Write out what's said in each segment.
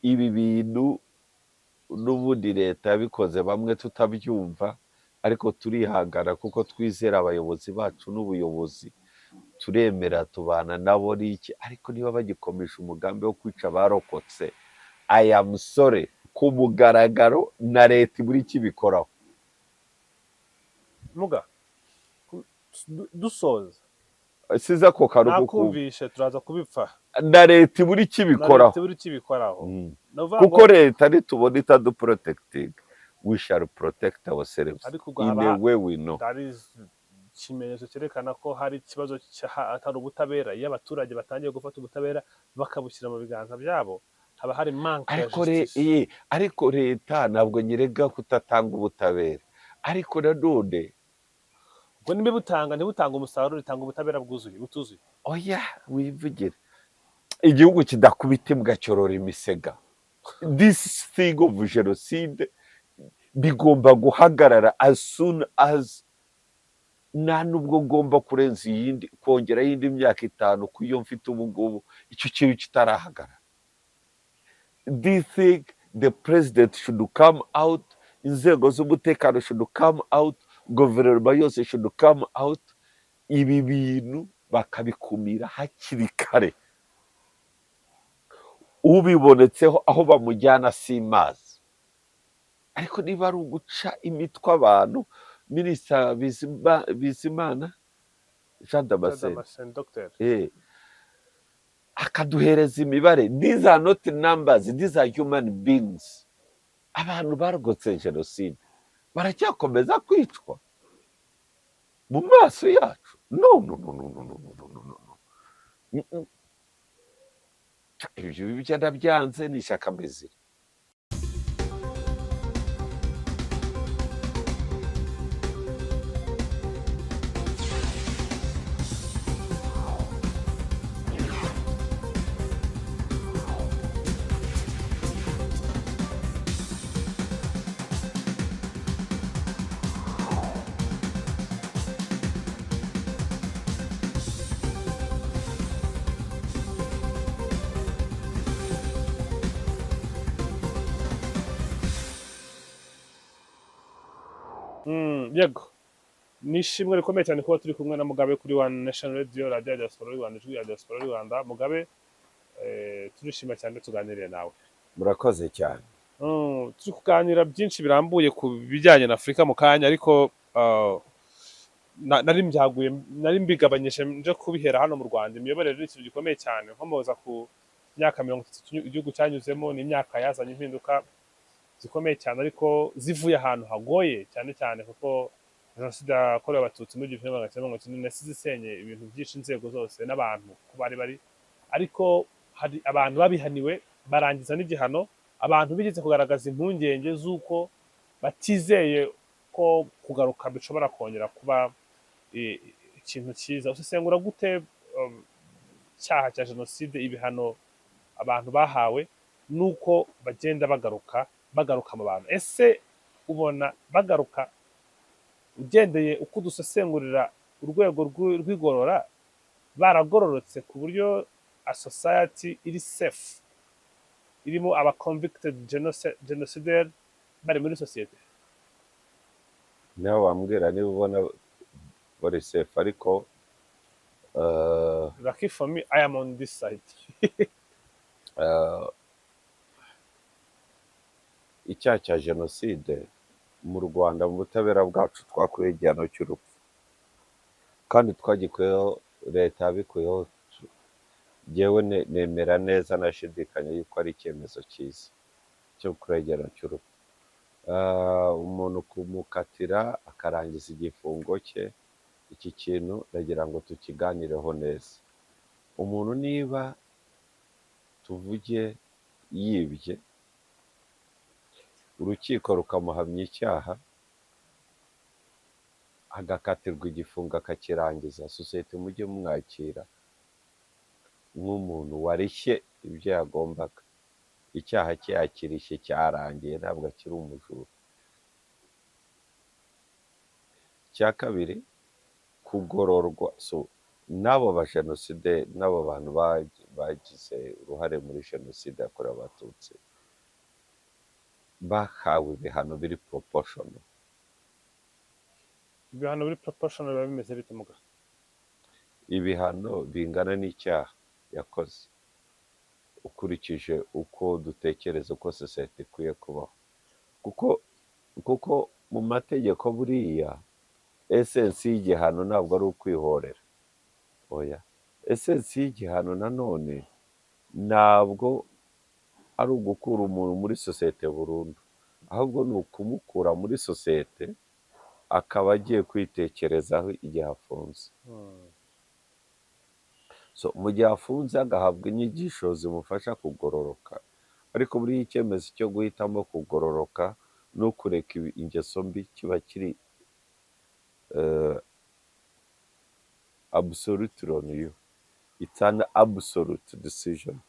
Ibi bintu n'ubundi leta yabikoze bamwe tutabyumva, ariko turihangana kuko twizera abayobozi bacu n'ubuyobozi, turemera tubana nabo n'iki. Ariko niba bagikomeje umugambi wo kwica abarokotse, aya musore ku mugaragaro na leta ibura icyo ibikoraho. Muga dusoza. Siza ako kantu kuko Nakumvishe, turaza kubipfa. Na leta ibura icyo Na ibikoraho. leta ibura icyo ibikoraho. Ni ukuvuga Kuko ngo leta nitubona itaduprotecting, we shall protect ourselves Ariko ubwo in a way we know. That is ikimenyetso cyerekana ko hari ikibazo atari ubutabera. Iyo abaturage batangiye gufata ubutabera bakabushyira mu biganza byabo, haba hari manque ya Ariko justice. Ariko leta ntabwo nyirega kutatanga ubutabera, ariko nanone Ubwo niba butanga, ntibutanga umusaruro, ritanga ubutabera bwuzuye butuzuye. Oya, wivugire. Igihugu kidakubita imbwa cyorora imisega. This thing of genocide bigomba guhagarara as soon as. Nta nubwo ngomba kurenza iyindi, kongeraho indi myaka 5 ku iyo mfite ubu ngubu, icyo kintu kitarahagarara. Do you think the president should come out, inzego z'umutekano should come out, guverinoma yose should come out, ibi bintu bakabikumira hakiri kare? Ubibonetseho aho bamujyana simazi, ariko niba ari uguca imitwe abantu, Minisita Bizimana Jean Damascene, Damascene, docteur. Akaduhereza imibare. These are not numbers, these are human beings. Abantu barokotse jenoside baracyakomeza kwicwa mu maso yacu. No, no, no, no, no, no, no, no, no, no. Ibyo ibyo ndabyanze, ni ishyaka mbezira. Yego, ni ishimwe rikomeye cyane kuba turi kumwe na Mugabe kuri One Nation Radio, radiyo ya diaspora y'u Rwanda, ijwi rya diaspora y'u Rwanda. Mugabe, turishima cyane tuganiriye nawe. Murakoze cyane. Turi kuganira byinshi birambuye ku bijyanye na Afurika mu kanya, ariko nari mbyaguye, nari mbigabanyije nje kubihera hano mu Rwanda. Imiyoborere ni ikintu gikomeye cyane, nkomoza ku myaka 30 igihugu cyanyuzemo. Ni imyaka yazanye impinduka zikomeye cyane, ariko zivuye ahantu hagoye cyane cyane, kuko jenoside yakorewe Abatutsi muri 1994 yasize isenye ibintu byinshi, inzego zose n'abantu uko bari bari. Ariko hari abantu babihaniwe barangiza n'igihano, abantu bigeze kugaragaza impungenge z'uko batizeye ko kugaruka bishobora kongera kuba ikintu cyiza. Usesengura gute icyaha cya jenoside, ibihano abantu bahawe n'uko bagenda bagaruka, bagaruka mu bantu? Ese ubona bagaruka, ugendeye uko udusesengurira urwego rw'igorora, baragororotse ku buryo a society iri safe irimo aba convicted genocidaire bari muri sosiyete? Nawe wambwira niba ubona bari safe, ariko Lucky for me, I am on this side. Icyaha cya jenoside mu Rwanda, mu butabera bwacu, twakuyeho igihano cy'urupfu, kandi twagikuyeho, leta yabikuyeho. Jyewe nemera neza nashidikanya yuko ari icyemezo cyiza cyo gukuraho igihano cy'urupfu. Umuntu kumukatira akarangiza igifungo cye, iki kintu ndagira ngo tukiganireho neza. Umuntu niba tuvuge yibye, urukiko rukamuhamya icyaha, agakatirwa igifungo akakirangiza, sosiyete mujye mumwakira nk'umuntu warishye ibyo yagombaga. Icyaha cye yakirishye, cyarangiye, ntabwo akiri umujura. Icya kabiri, kugororwa. So n'abo bajenosideri, n'abo bantu bagize uruhare muri jenoside yakorewe Abatutsi. Bahawe ibihano biri proportional. Ibihano biri proportional biba bimeze bite, muga? Ibihano bingana n'icyaha yakoze, ukurikije uko dutekereza uko sosiyete ikwiye kubaho, kuko mu mategeko buriya essence y'igihano ntabwo ari ukwihorera, oya. Essence y'igihano nanone ntabwo ari ugukura umuntu muri sosiyete burundu, ahubwo ni ukumukura muri sosiyete akaba agiye kwitekerezaho igihe afunze. So mu gihe afunze agahabwa inyigisho zimufasha kugororoka. Ariko buriya icyemezo cyo guhitamo kugororoka no kureka ingeso mbi kiba kiri absolutely on you. It's an absolute decision,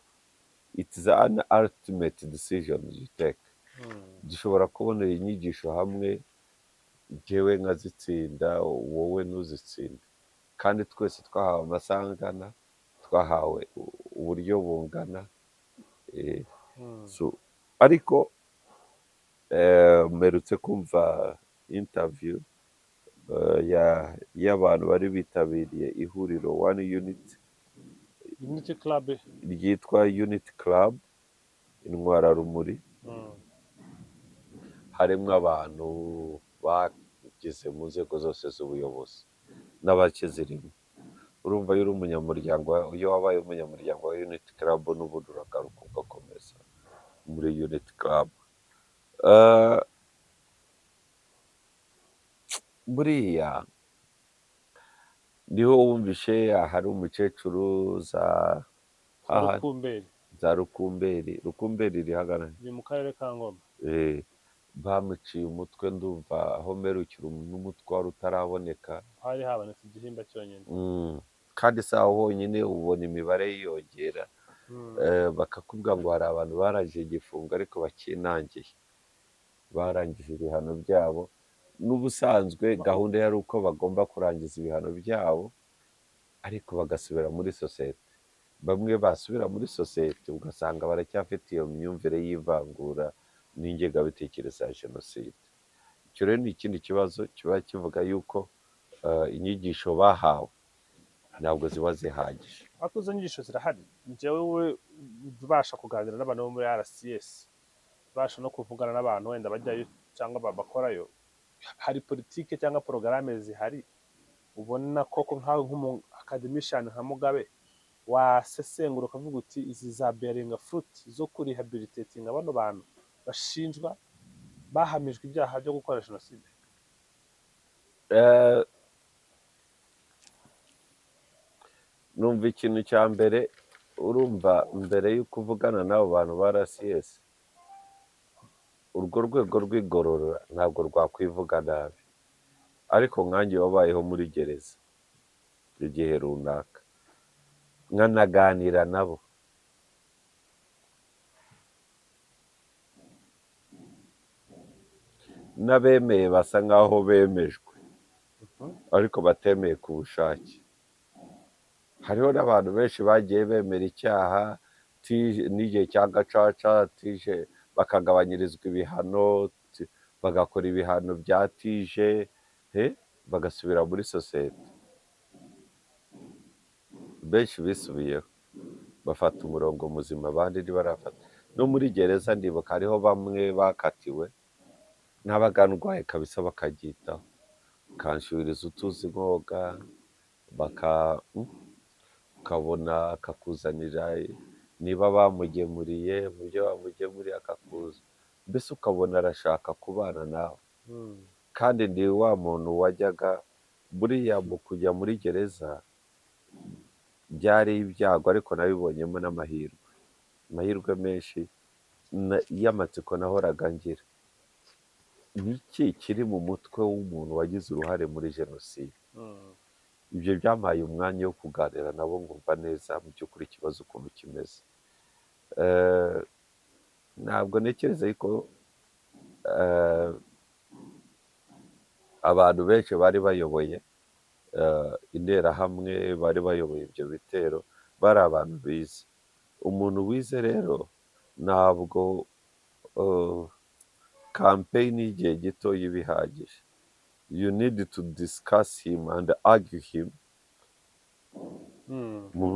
it's an ultimate decision you take. Dushobora kubonera inyigisho hamwe, njyewe nkazitsinda, wowe ntuzitsinde, kandi twese twahawe amasaha angana, twahawe uburyo bungana. So, ariko mperutse kumva interview y'abantu bari bitabiriye ihuriro One Unity. Unity Club. Ryitwa Unity Club Intwararumuri. Harimo abantu bageze mu nzego zose z'ubuyobozi n'abakizirimo. Urumva, iyo uri umunyamuryango, iyo wabaye umunyamuryango wa Unity Club, n'ubundi uragaruka ugakomeza muri Unity Club. Buriya niho wumvishe ahari umukecuru za aha. Rukumberi. Za Rukumberi. Rukumberi iri hagana Ni mu karere ka Ngoma. Bamuciye umutwe. Ndumva aho mperukira n'umutwe wari utaraboneka. Hari habonetse igihimba cyonyine. Kandi si aho honyine, ubona imibare yiyongera. Bakakubwira ngo hari abantu barangije igifungo ariko bakinangiye, barangije ibihano byabo. N'ubusanzwe gahunda yari uko bagomba kurangiza ibihano byabo ariko bagasubira muri sosiyete. Bamwe basubira muri sosiyete ugasanga baracyafite iyo myumvire y'ivangura n'ingengabitekerezo ya jenoside. Icyo rero ni ikindi kibazo kiba kivuga yuko inyigisho bahawe ntabwo ziba zihagije. Ariko izo nyigisho zirahari. Njyewe we ubasha kuganira n'abantu bo muri RCS, ubasha no kuvugana n'abantu wenda bajyayo cyangwa bakorayo, hari politike cyangwa porogaramu zihari ubona koko nkawe nk'umu academician nka Mugabe wasesengura ukavuga uti izi za bearing fruit zo kurehabilitatinga bano bantu bashinjwa, bahamijwe ibyaha byo gukora jenoside? Numva ikintu cya mbere, urumva, mbere y'uko uvugana n'abo bantu ba RCS, urwo rwego rw'igorora ntabwo rwakwivuga nabi, ariko nkanjye wabayeho muri gereza igihe runaka nkanaganira nabo, n'abemeye basa nk'aho bemejwe ariko batemeye ku bushake. Hariho n'abantu benshi bagiye bemera icyaha n'igihe cya gacaca tije bakagabanyirizwa ibihano, bagakora ibihano bya tije, bagasubira muri sosiyete. Benshi bisubiyeho bafata umurongo muzima, abandi ntibarafata. No muri gereza ndibuka hariho bamwe bakatiwe nabaga ndwaye kabisa bakabyitaho, bakanshuririza utuzi nkoga, ukabona akakuzanira niba bamugemuriye, mu byo bamugemuriye akakuza, mbese ukabona arashaka kubana nawe. Kandi ndi wa muntu wajyaga buriya mu kujya muri gereza byari ibyago, ariko nabibonyemo n'amahirwe, amahirwe menshi y'amatsiko nahoraga ngira: ni iki kiri mu mutwe w'umuntu wagize uruhare muri jenoside? Ibyo byampaye umwanya wo kuganira nabo ngumva neza mu by'ukuri ikibazo ukuntu kimeze. Ntabwo ntekereza yuko abantu benshi bari bayoboye Interahamwe, bari bayoboye ibyo bitero, bari abantu bize. Umuntu wize rero ntabwo Campaign y'igihe gito iba ihagije. You need to discuss him and argue him mu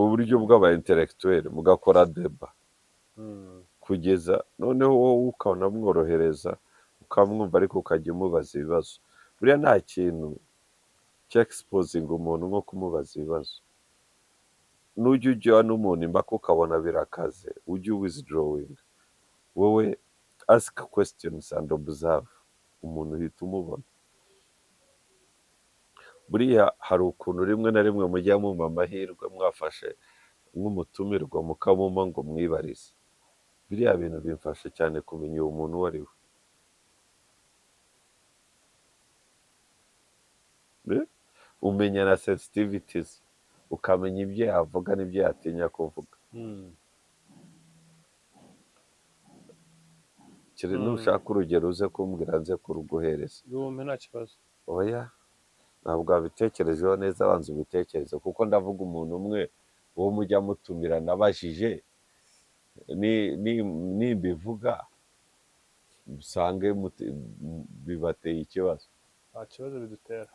buryo bw'aba intellectuel, mugakora débat kugeza noneho wowe ukanamworohereza, ukamwumva, ariko ukajya umubaza ibibazo. Buriya nta kintu cy'exposing umuntu nko kumubaza ibibazo. Nujya ujya n'umuntu impaka ukabona birakaze, ujye withdrawing, wowe ask questions and observe umuntu, uhita umubona. Buriya hari ukuntu rimwe na rimwe mujya mumpa amahirwe, mwafashe nk'umutumirwa mukamuma ngo mwibarize. Biriya bintu bimfasha cyane kumenya uwo muntu uwo ari we. Umenya na sensitivities, ukamenya ibyo yavuga n'ibyo yatinya kuvuga. Kiri nushaka urugero uze kumbwira nze kuruguhereza. Ibihumbi nta kibazo. Oya, ntabwo wabitekerejeho neza, banza ubitekereze, kuko ndavuga umuntu umwe uwo mujya mutumira nabajije, nimbivuga usange bibateye ikibazo. Nta kibazo bidutera.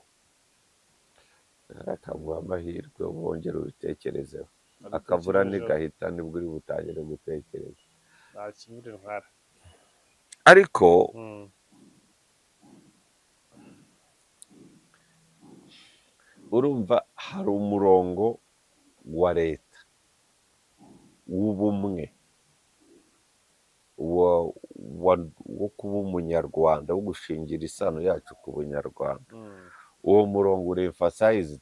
Akaguha amahirwe wongere ubitekerezeho. Akavura Nabitekerejeho. ntigahita, nibwo uri butangire gutekereza. Nta kimuri ntwara. Ariko urumva hari umurongo wa leta w'ubumwe, wo kuba umunyarwanda, wo gushingira isano yacu ku bunyarwanda. Uwo murongo uri emphasized,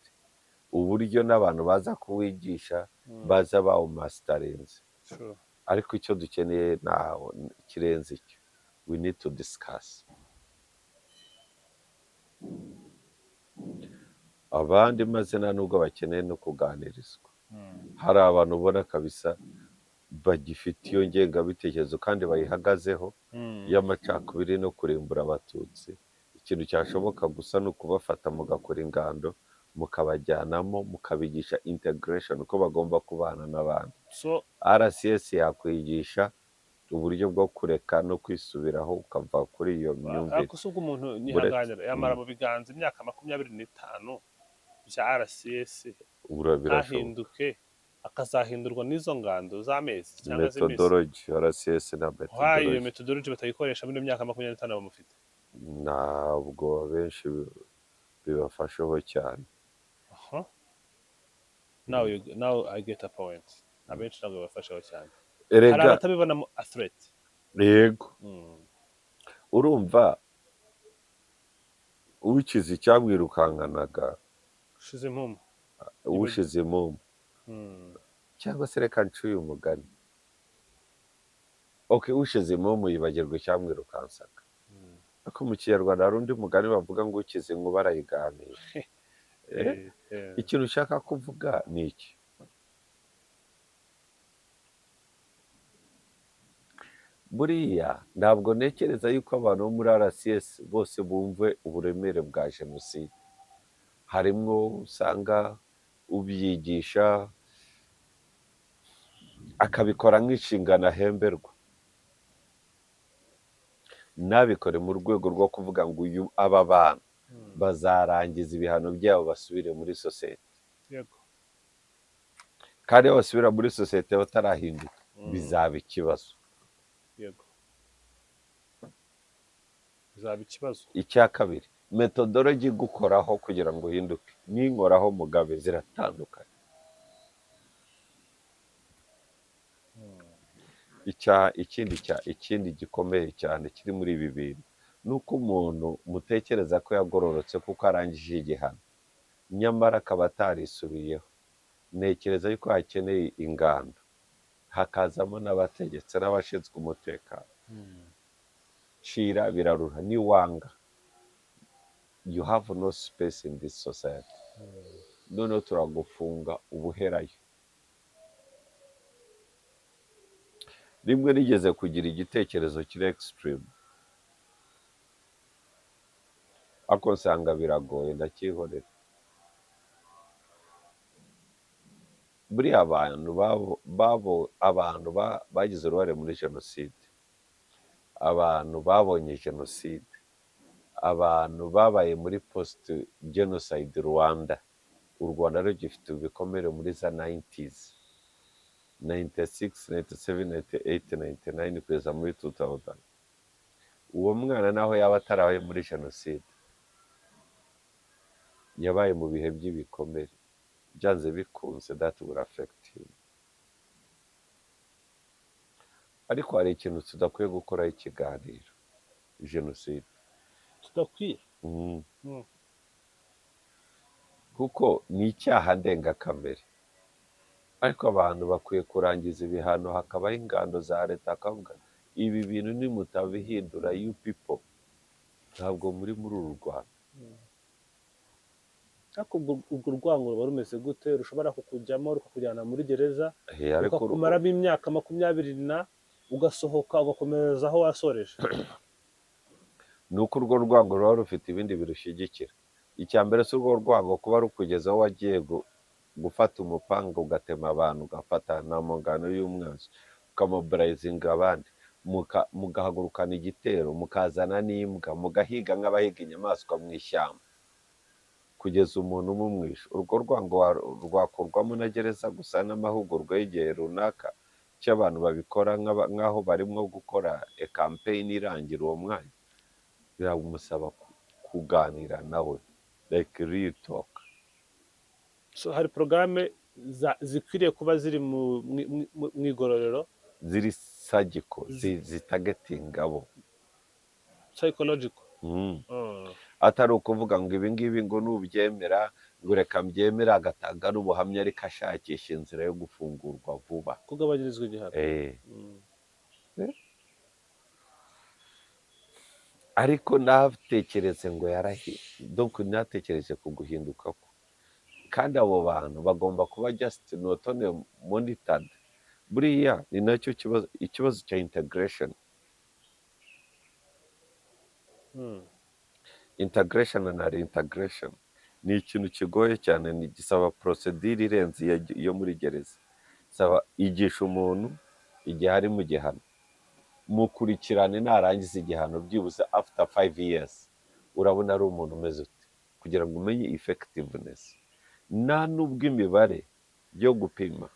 uburyo n'abantu baza kuwigisha baza bawumasitarinze. Ariko icyo dukeneye ntaho kirenze icyo, we need to discuss. Abandi maze nta nubwo bakeneye no kuganirizwa. Hari abantu ubona kabisa bagifite iyo ngengabitekerezo kandi bayihagazeho y'amacakubiri no kurimbura abatutsi. Ikintu cyashoboka gusa ni ukubafata mugakora ingando, mukabajyanamo, mukabigisha integration, uko bagomba kubana n'abandi. So RCS yakwigisha uburyo bwo kureka no kwisubiraho, ukava kuri iyo myumvire. Ariko se ubwo umuntu nyihanganira yamara mu biganza imyaka 25 bya RCS Birashoboka. ntahinduke, akazahindurwa n'izo ngando z'amezi cyangwa z'iminsi? Methodology, RCS na Why iyo methodology. methodology batayikoresha muri iyo myaka 25 bamufite? Ntabwo abenshi bibafasheho cyane. Aha. Now I get a point. Abenshi ntabwo bibafasheho cyane, hari Erega abatabibonamo a threat. Yego. Urumva ukize icyamwirukankanaga Ushize impumu. Ushize impumu. Cyangwa se reka nce uyu mugani, okay, ushize impumu yibagirwa icyamwirukansaga. Ariko mu Kinyarwanda hari undi mugani bavuga ngo ukize inkuba arayiganira. Ikintu ushaka kuvuga ni iki? Buriya ntabwo ntekereza yuko abantu bo muri RCS bose bumve uburemere bwa jenoside. Harimwo usanga ubyigisha akabikora nk'inshingano ahemberwa, ntabikore mu rwego rwo kuvuga ngo uyu aba bantu bazarangiza ibihano byabo basubire muri sosiyete. Kandi iyo basubira muri sosiyete batarahinduka, bizaba ikibazo. Yego, bizaba ikibazo. Icya kabiri, methodology igukoraho kugira ngo uhinduke n'inkoraho Mugabe ziratandukanye. Ikindi gikomeye cyane kiri muri ibi bintu ni uko umuntu mutekereza ko yagororotse kuko arangije igihano, nyamara akaba atarisubiyeho. Ntekereza yuko hakeneye ingando, hakazamo n'abategetsi n'abashinzwe umutekano. Cira birarura, niwanga you have no space in this society, noneho turagufunga ubuherayo. Rimwe nigeze kugira igitekerezo kiri extreme, ariko nsanga biragoye, ndacyihorera. Buriya abantu babo, abantu bagize uruhare muri jenoside, abantu babonye jenoside, abantu babaye muri post genocide Rwanda, u Rwanda rugifite ibikomere muri za 90s, 96, 97, 98, 99 kugeza muri 2000, uwo mwana naho yaba atarabaye muri jenoside, yabaye mu bihe by'ibikomere, byanze bikunze that will affect him. Ariko hari ikintu tudakwiye gukoraho ikiganiro: jenoside. Tudakwiye? Mm. Kuko ni icyaha ndengakamere, ariko abantu bakwiye kurangiza ibihano, hakabaho ingando za leta, hakavuga: "Ibi bintu nimutabihindura, you people, ntabwo muri uru Rwanda." Ariko ubwo urwango ruba rumeze gute rushobora kukujyamo, rukakujyana muri gereza, Ariko rukakumaramo imyaka 20 na ugasohoka ugakomereza aho wasoreje? Ni uko urwo rwango ruba rufite ibindi birushyigikira. Icya mbere, si urwo rwango kuba rukugeza aho wagiye gufata umupanga ugatema abantu, ugafata na mungano y'umwanzi, ukamobilizinga abandi, mugahagurukana igitero, mukazana n'imbwa, mugahiga nk'abahiga inyamaswa mu ishyamba kugeza umuntu umumwishe. Urwo rwango rwakurwamo na gereza gusa n'amahugurwa y'igihe runaka cy'abantu babikora nk'aho barimo gukora campaign irangira uwo mwanya. Biramusaba kuganira nawe, like real talk. So hari porogaramu zikwiriye kuba ziri mu igororero? Ziri surgical, zitargetinga abo. Psychological. Atari ukuvuga ngo ibi ngibi ngo nubyemera, ngo reka mbyemere, agatanga n'ubuhamya, ariko ashakisha inzira yo gufungurwa vuba. Kugabanyirizwa igihano. Ariko ntatekereze ngo yarahi, donc ntatekereze ku guhinduka kwe. Kandi abo bantu bagomba kuba just not only monitored. Buriya ni nacyo kibazo, ikibazo cya integration. Integration na reintegration ni ikintu kigoye cyane, ni gisaba procedure irenze iyo muri gereza. Saba igisha umuntu igihe ari mu gihano, mukurikirane narangiza igihano, byibuze after 5 years urabona ari umuntu umeze ute, kugira ngo umenye effectiveness. Nta nubwo imibare yo gupima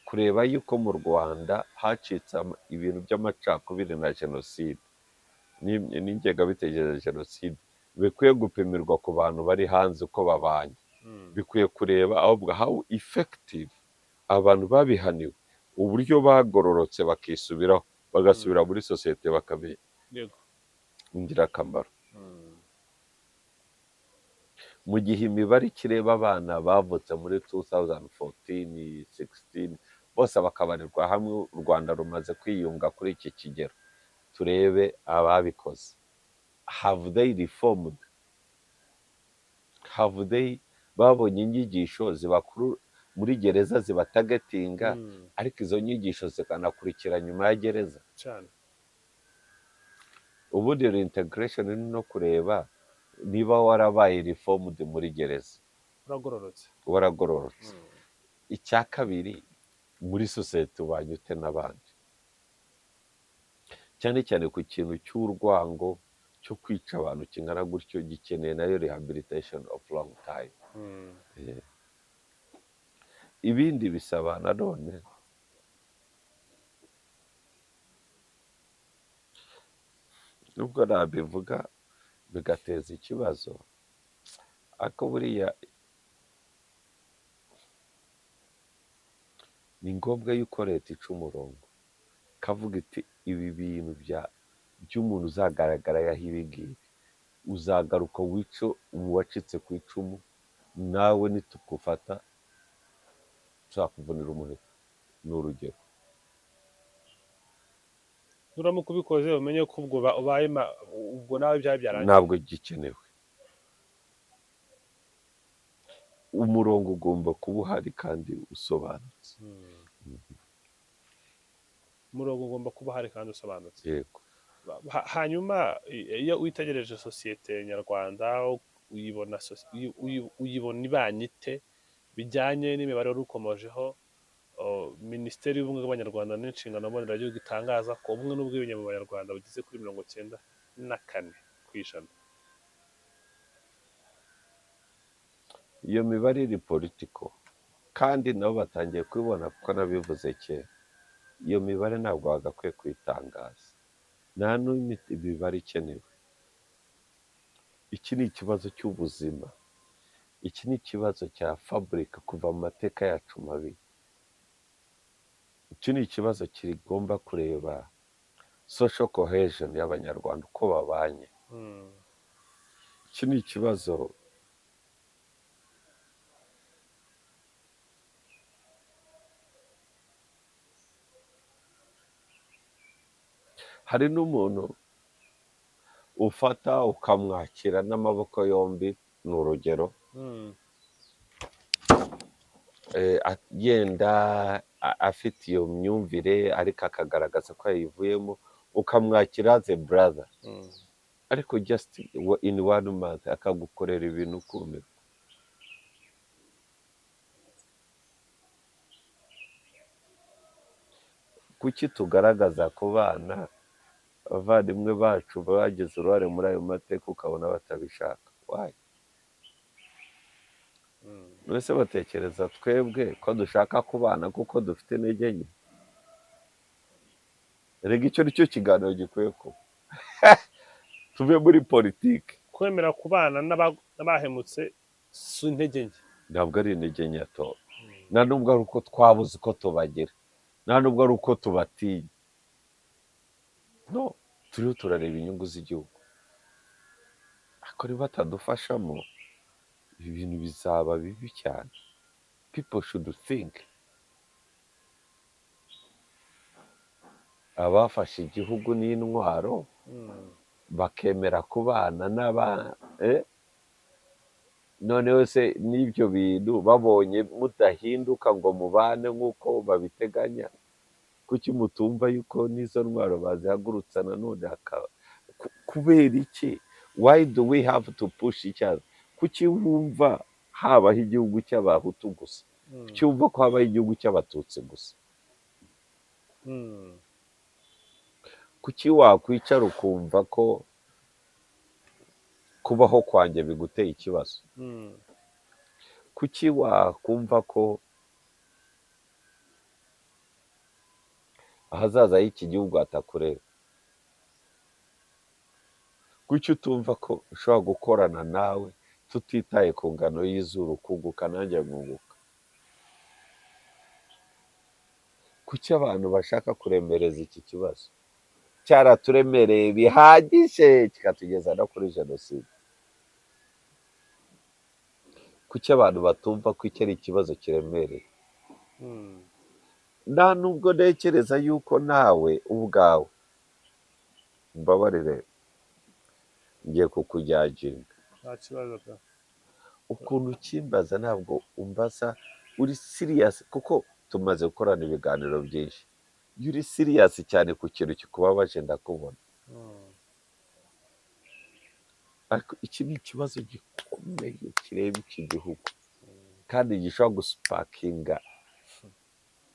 kureba yuko mu Rwanda hacitse ibintu by'amacakubiri na jenoside n'ingengabitekerezo ya jenoside bikwiye gupimirwa ku bantu bari hanze uko babanye. Bikwiye kureba ahubwo how effective abantu babihaniwe, uburyo bagororotse bakisubiraho, bagasubira muri sosiyete, bakaba ingirakamaro. Mu gihe imibare ikireba abana bavutse muri 2014, 16 bose bakabarirwa hamwe, u Rwanda rumaze kwiyunga kuri iki kigero. Turebe ababikoze: have they reformed? Have they babonye inyigisho zibakuru muri gereza, zibatargetinga, ariko izo nyigisho zikanakurikira nyuma ya gereza? Cyane. Ubundi reintegration ni no kureba niba warabaye reformed muri gereza, uragororotse, waragororotse. Icya kabiri, muri sosiyete ubanye ute n'abandi, cyane cyane ku kintu cy'urwango cyo kwica abantu kingana gutyo, gikeneye nayo rehabilitation of long time. Ibindi bisaba nanone nubwo nabivuga bigateza ikibazo, ariko buriya ni ngombwa yuko leta ica umurongo, ikavuga iti: "Ibi bintu by'umuntu uzagaragaraho ibi ngibi, uzagaruka wice uwacitse ku icumu, nawe nitugufata tuzakuvunira umuheto." Ni urugero. Nuramuka ubikoze, umenye ko ubwo ubaye ubwo nawe byaba byarangiye. Ntabwo gikenewe. Umurongo ugomba kuba uhari kandi usobanutse. Umurongo ugomba kuba uhari kandi usobanutse. Yego. Hanyuma iyo witegereje sosiyete nyarwanda, uyibona uyibona ibanye ite, bijyanye n'imibare wari ukomojeho? Minisiteri y'Ubumwe bw'Abanyarwanda n'Inshingano Mboneragihugu itangaza ko ubumwe n'ubwiyunge mu Banyarwanda bugeze kuri 94%. Iyo mibare iri political, kandi nabo batangiye kubibona kuko nabivuze kera. Iyo mibare ntabwo bagakwiye kuyitangaza, nta n'imibare ikenewe. Iki ni ikibazo cy'ubuzima, iki ni ikibazo cya fabric kuva mu mateka yacu mabi. Iki ni ikibazo kigomba kureba social cohesion y'Abanyarwanda, uko babanye. Iki ni ikibazo hari n'umuntu ufata ukamwakira n'amaboko yombi, ni urugero, yenda afite iyo myumvire ariko akagaragaza ko yayivuyemo, ukamwakira as a brother, ariko just in one month akagukorera ibintu ukumirwa. Kuki tugaragaza ku bana abavandimwe bacu bagize uruhare muri ayo mateka ukabona batabishaka? Why? Mbese batekereza twebwe ko dushaka kubana kuko dufite intege nke? Erega icyo ni cyo kiganiro gikwiye kuba, tuve muri politiki. Kwemera kubana n'abahemutse si intege nke. Ntabwo ari intege nke ato, nta nubwo ari uko twabuze uko tubagira, nta nubwo ari uko tubatinya. No turiho turareba inyungu z'igihugu, ariko niba batadufashamo ibi bintu bizaba bibi cyane. People should think. Abafashe igihugu n'intwaro bakemera kubana n'aba, noneho se n'ibyo bintu babonye mudahinduka ngo mubane nk'uko babiteganya, kuki mutumva yuko n'izo ntwaro bazihagurutsa nanone? Hakaba kubera iki? Why do we have to push each other? Kuki wumva habaho igihugu cy'Abahutu gusa? Kuki wumva ko habaho igihugu cy'Abatutsi gusa? Kuki wakwicara ukumva ko kubaho kwanjye biguteye ikibazo? Kuki wakumva ko ahazaza h'iki gihugu hatakureba? Kuki utumva ko ushobora gukorana nawe tutitaye ku ngano y'izuru kunguka nanjye nkunguka? Kuki abantu bashaka kuremereza iki kibazo cyaraturemereye bihagije kikatugeza no kuri jenoside? Kuki abantu batumva ko iki ari ikibazo kiremereye? Nta nubwo ntekereza yuko nawe ubwawe, mbabarire ngiye kukujudginga. Nta kibazo pe. Ukuntu ukimbaza, ntabwo umbaza uri serious, kuko tumaze gukorana ibiganiro byinshi. Iyo uri serious cyane ku kintu kikubabaje ndakubona. Ariko iki ni ikibazo gikomeye kireba iki gihugu kandi gishobora gusparkinga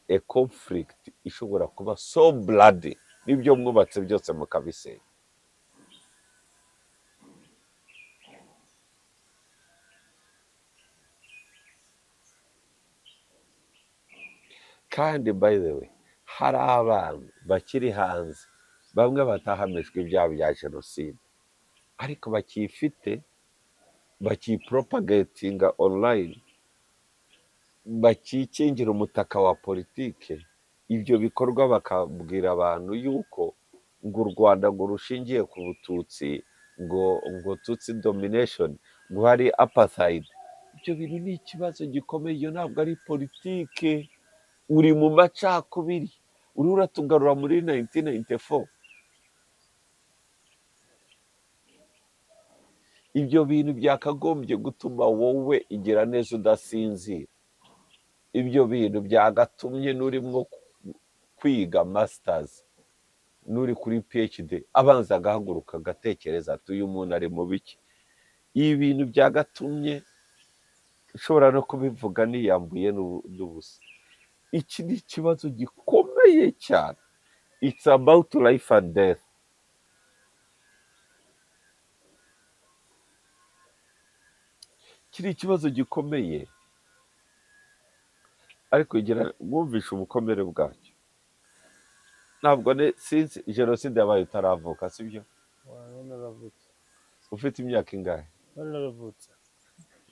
a conflict ishobora kuba so bloody, n'ibyo mwubatse byose mukabisenya. Kandi by the way, hari abantu bakiri hanze, bamwe batahamijwe ibyaha bya jenoside ariko bakiyifite, bakiyipropagatinga online, bakikingira umutaka wa politike ibyo bikorwa, bakabwira abantu yuko ngo u Rwanda ngo rushingiye ku Bututsi, ngo Tutsi domination, ngo hari apartheid. Ibyo bintu ni ikibazo gikomeye. Iyo ntabwo ari politike, uri mu macakubiri, uriho uratugarura muri 1994. Ibyo bintu byakagombye gutuma wowe igira neza udasinzira. Ibyo bintu byagatumye n'urimo kwiga masters, n'uri kuri PhD, abanza agahaguruka agatekereza ati: "Uyu muntu ari mu biki?" Ibi bintu byagatumye ushobora no kubivuga niyambuye n'ubusa. Iki ni ikibazo gikomeye cyane. It's about life and death. Iki ni ikibazo gikomeye, ariko igira mwumvishe ubukomere bwacyo. Ntabwo sinzi, jenoside yabaye utaravuka, sibyo? Naravutse. Ufite imyaka ingahe? Naravutse.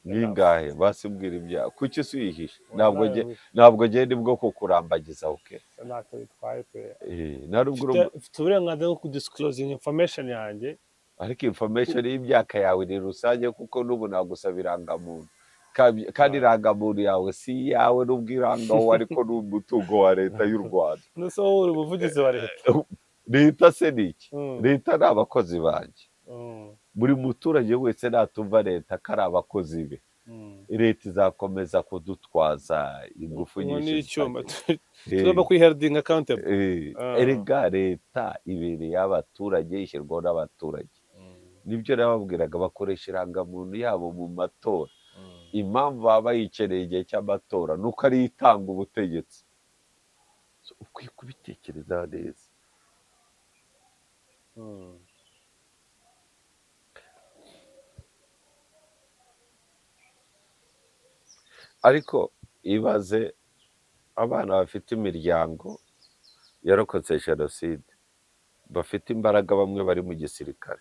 Ningahe? Basimbwira imyaka. Kuki uyihishe? Ntabwo ngenda bwo kukurambagiza, okay? Ntacyo bitwaye pe. Ntabwo mfite uburenganzira bwo kudisclosing information yanjye. Ariko information y'imyaka yawe ni rusange, kuko n'ubu nagusaba irangamuntu, kandi irangamuntu yawe si iyawe, n'ubwo irangaho ariko ni umutungo wa leta y'u Rwanda. Nese wowe uri umuvugizi wa leta? Leta se ni iki? Leta ni abakozi banjye. Buri muturage wese natumva leta ko ari abakozi be, leta izakomeza kudutwaza ingufu nyinshi. Tugomba kwiheldinga accountable. Erega leta ibereye abaturage, ishyirwaho n'abaturage. Nibyo nababwiraga, bakoresha irangamuntu yabo mu matora. Impamvu baba bayikeneye igihe cy'amatora nuko ariyo itanga ubutegetsi. Ukwiye kubitekereza neza. Ariko ibaze abana bafite imiryango yarokotse jenoside, bafite imbaraga, bamwe bari mu gisirikare,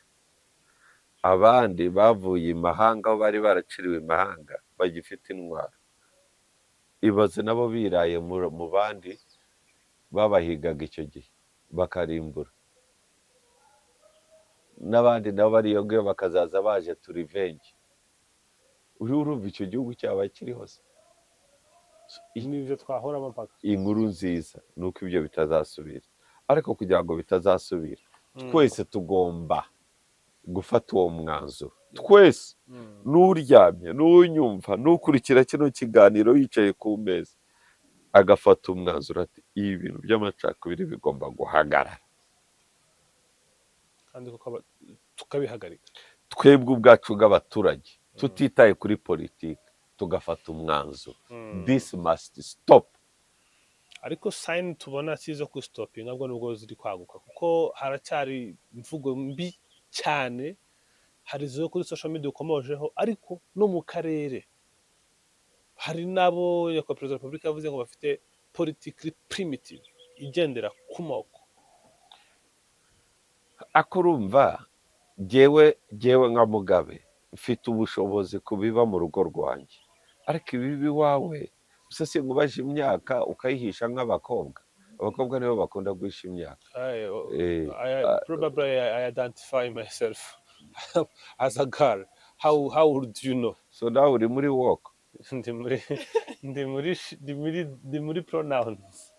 abandi bavuye imahanga, aho bari baraciriwe imahanga bagifite intwaro. Ibaze nabo biraye mu bandi babahigaga icyo gihe bakarimbura, n'abandi nabo bariyo bakazaza baje to revenge. Uri urumva icyo gihugu cyaba kiri hose? Nibyo twahoramo mpaka. Inkuru nziza nuko ibyo bitazasubira, ariko kugira ngo bitazasubira twese tugomba gufata uwo mwanzuro. Twese, n'uryamye, n'unyumva, n'ukurikira kino kiganiro yicaye ku meza, agafata umwanzuro ati ibi bintu by'amacakubiri bigomba guhagarara, kandi tukabihagarika twebwe ubwacu bw'abaturage, tutitaye kuri politiki, tugafata umwanzuro. This must stop. Ariko sign tubona sizo ku stopping, nabwo nubwo ziri kwaguka, kuko haracyari imvugo mbi cyane, hari zo kuri social media ukomojeho, ariko no mu karere hari nabo ya Perezida wa Republika yavuze ngo bafite politically primitive igendera ku moko. Akurumva jewe nka Mugabe mfite ubushobozi kubiba mu rugo rwanjye, ariko ibibi wawe gusa sinkubaje imyaka ukayihisha nk'abakobwa. Abakobwa nibo bakunda guhisha imyaka. Probably I identify myself as a girl. How would you know? So now uri muri work. Ndi muri pronouns.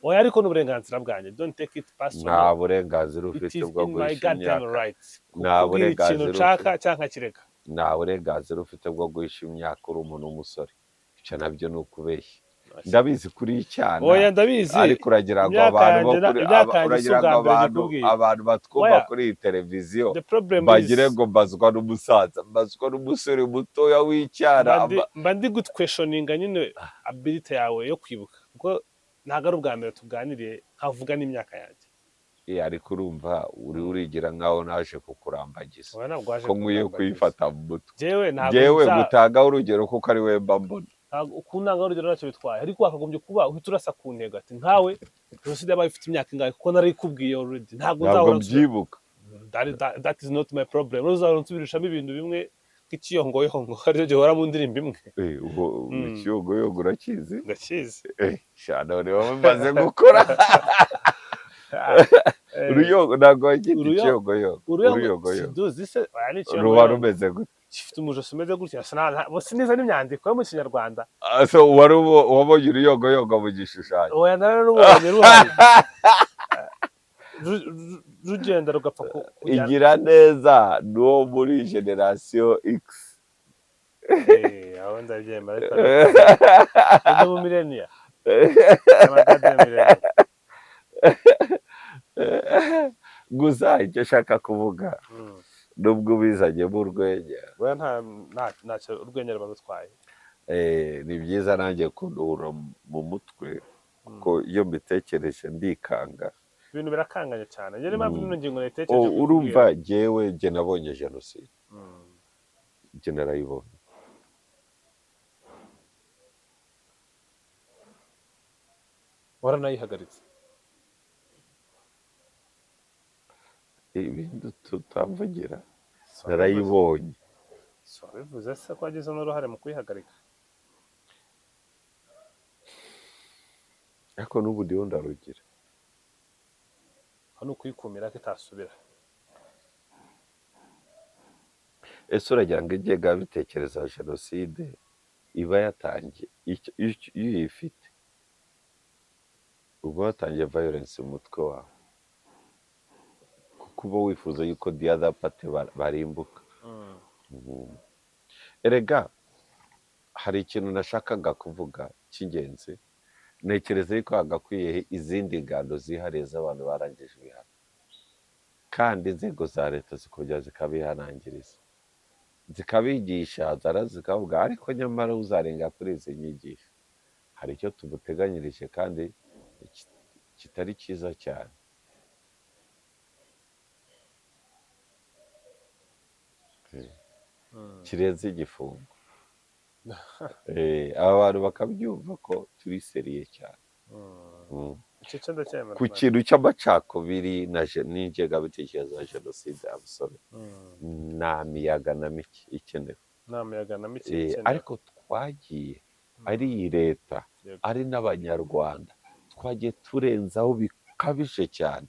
Oya, ariko n'uburenganzira bwanjye. Don't take it personal. Nta burenganzira ufite bwo guhisha imyaka. Nta burenganzira nshaka cyangwa kireka. Nta burenganzira ufite bwo guhisha imyaka uri umuntu w'umusore. Icyo nabyo ni ukubeshya. Ndabizi kuri icyana. Oya, ndabizi. Ariko uragira ngo abantu abantu batwumva kuri iyi televiziyo bagire ngo mbazwa n'umusaza, mbazwa n'umusore mutoya w'icyana. Mba ndi gutweshoninga nyine ability yawe yo kwibuka, kuko ntabwo ari ubwa mbere tuganiriye nkavuga n'imyaka yanjye. Ariko urumva uri urigira nkaho naje kukurambagiza, ko nkwiye kuyifata mu mutwe. Jewe gutanga urugero kuko ari we mba mbona. Ukunanga urugero ntacyo bitwaye, ariko wakagombye kuba uhita urasa ku ntego ati nkawe jenoside yabaye ifite imyaka ingahe, kuko narayikubwiye already. Ntabwo nzahora mbyibuka. That is not my problem. Uzahora unsubirishamo ibintu bimwe nk'ikiyongoyongo aricyo gihora mu ndirimbo imwe. Ikiyongoyongo urakizi? Ndakizi. Shana niba mumaze gukora. Uruyongo ntabwo wacyita ikiyogoyogo. Uruyogoyogo ruba rumeze gute? Gifite umujosi umeze gutya, sinzi n'imyandiko yo mu Kinyarwanda. So wari wabonye uruyogoyogo mu gishushanyo? Oya, nararubonye ruhari rugenda rugapfa. Igira neza n'uwo muri generasiyo X. Aho ndabyemera, ariko ndi mu millennia. Gusa icyo nshaka kuvuga, nubwo ubizanyemo urwenya, ntacyo urwenya ruba rutwaye. Ni byiza nanjye kunduhura mu mutwe, kuko iyo mbitekereje ndikanga. Ibintu birakanganye cyane. Niyo mpamvu ino ngingo nayitekereje Oh, kukubwira. Urumva, jyewe jye nabonye jenoside, jye narayibonye. Waranayihagaritse. Ibindi tutavugira, narayibonye. So bivuze se ko wagize n'uruhare mu kuyihagarika? Ariko n'ubu ndiho ndarugira. Aho ni ukuyikumira ko itasubira. Ese uragira ngo ingengabitekerezo ya jenoside iba yatangiye iyo uyifite, ubwo watangiye violence mu mutwe wawe, kuko uba wifuza yuko the other party barimbuka. Erega hari ikintu nashakaga kuvuga cy'ingenzi. Ntekereza yuko hagakwiye izindi ngando zihariye z'abantu barangije ibihano, kandi inzego za leta zikongera zikabihanangiriza, zikabigisha, zara zikavuga, ariko nyamara uzarenga kuri izi nyigisho hari icyo tumuteganyirije kandi kitari cyiza cyane. Kirenze igifungo. Aba bantu bakabyumva ko turi sérieux cyane. Icyo cyo ndacyemera. Ku kintu cy'amacakubiri n'ingengabitekerezo ya jenoside, abusore, nta miyaga na mike ikenewe. Nta muyaga na mike ikenewe. Ariko twagiye, ari iyi leta, ari n'Abanyarwanda, twagiye turenzaho bikabije cyane,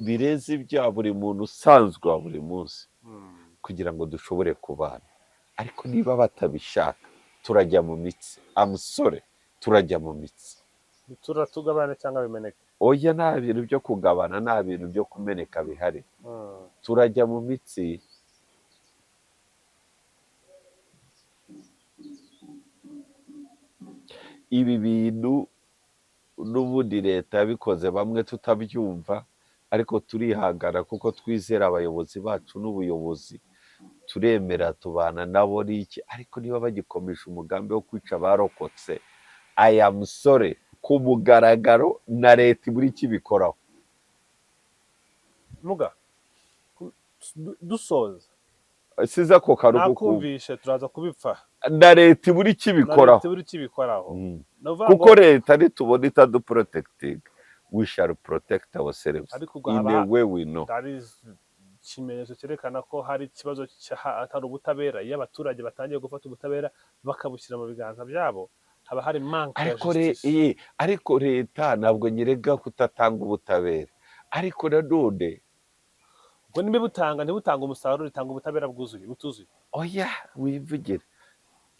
birenze ibya buri muntu usanzwe wa buri munsi, kugira ngo dushobore kubana. Ariko niba batabishaka, turajya mu mitsi, amusore, turajya mu mitsi. Turatugabane cyangwa bimeneke. Oya, nta bintu byo kugabana, nta bintu byo kumeneka bihari. Turajya mu mitsi. Ibi bintu n'ubundi leta yabikoze bamwe tutabyumva, ariko turihangana kuko twizera abayobozi bacu n'ubuyobozi, turemera, tubana nabo n'iki. Ariko niba bagikomeje umugambi wo kwica abarokotse, aya musore, ku mugaragaro, na leta ibura icyo ibikoraho. Muga dusoza. Siza ako kantu kuko Nakumvishe, turaza kubipfa. Na leta ibura icyo Na ibikoraho. leta ibura icyo ibikoraho. Ni ukuvuga Kuko ngo leta nitubona itaduprotecting, we shall protect ourselves Ariko ubwo in a way we know. Hari ikimenyetso cyerekana ko hari ikibazo atari ubutabera. Iyo abaturage batangiye gufata ubutabera bakabushyira mu biganza byabo, haba hari manque ya Ariko justice. Ariko leta ntabwo nyerega kutatanga ubutabera, ariko nanone Ubwo niba butanga, ntibutanga umusaruro, itanga ubutabera bwuzuye butuzuye. Oya, wivugire,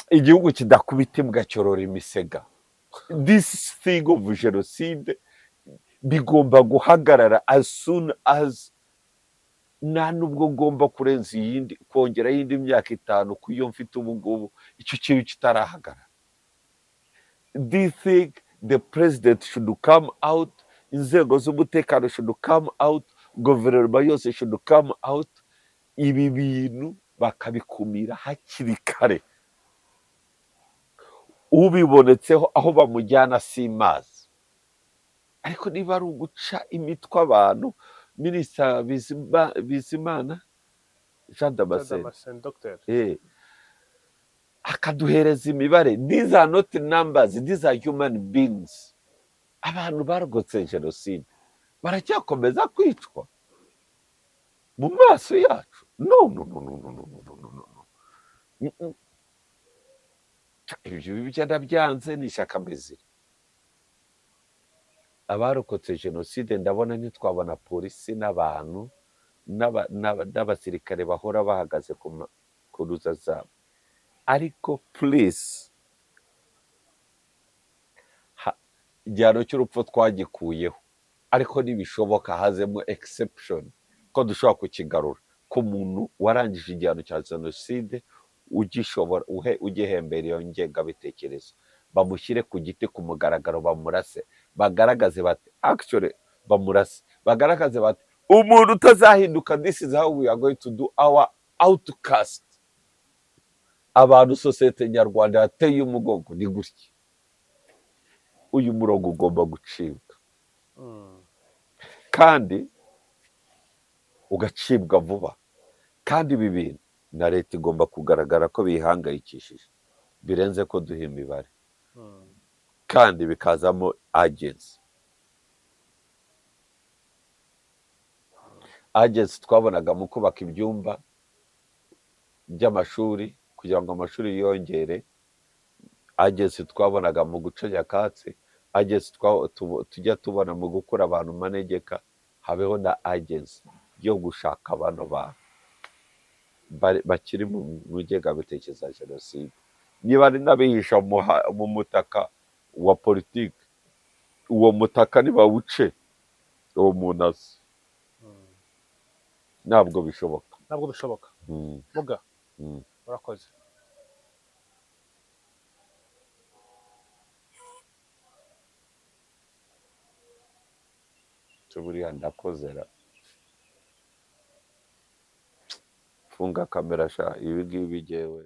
igihugu kidakubita imbwa cyorora imisega. This thing of genocide bigomba guhagarara as soon as. Nta nubwo ngomba kurenza iyindi, kongeraho iyindi myaka 5 ku iyo mfite ubu ngubu, icyo kintu kitarahagarara. Do you think the president should come out, inzego z'umutekano should come out, guverinoma yose should come out, ibi bintu bakabikumira hakiri kare? Ubibonetseho, aho bamujyana si mazi. Ariko niba ari uguca imitwe abantu, Minisita Bizimana Jean Damascene, Damascene, docteur. Akaduhereza imibare. These are not numbers, these are human beings. Abantu barokotse jenoside baracyakomeza kwicwa mu maso yacu. No, no, no, no, no, no, no, no, no, no. Ibyo ibyo ndabyanze, ni ishyaka mbizira. Abarokotse jenoside, ndabona ntitwabona polisi n'abantu n'abasirikare bahora bahagaze ku ruza zabo. Ariko please, igihano cy'urupfu twagikuyeho, ariko nibishoboka hazemo exception ko dushobora kukigarura ku muntu warangije igihano cya jenoside, ugishobora ugihembera iyo ngengabitekerezo, bamushyire ku giti ku mugaragaro, bamurase, bagaragaze bati actually bamurase, bagaragaze bati umuntu utazahinduka, this is how we are going to do our outcast. Abantu sosiyete nyarwanda yateye umugongo ni gutya. Uyu murongo ugomba gucibwa kandi ugacibwa vuba, kandi ibi bintu na leta igomba kugaragara ko bihangayikishije birenze ko duha imibare, kandi bikazamo agency. Agency twabonaga mu kubaka ibyumba by'amashuri kugira ngo amashuri yiyongere, agency twabonaga mu guca nyakatsi, agency tujya tubona mu gukura abantu mu manegeka, habeho na agency yo gushaka bano bantu bakiri mu ngengabitekerezo ya jenoside, niba ari n'abihisha mu mutaka wa politiki, uwo mutaka nibawuce uwo muntu azi. Ntabwo bishoboka. Ntabwo bishoboka. Muga, urakoze. Buriya ndakozera, funga kamera sha, ibi ngibi jyewe.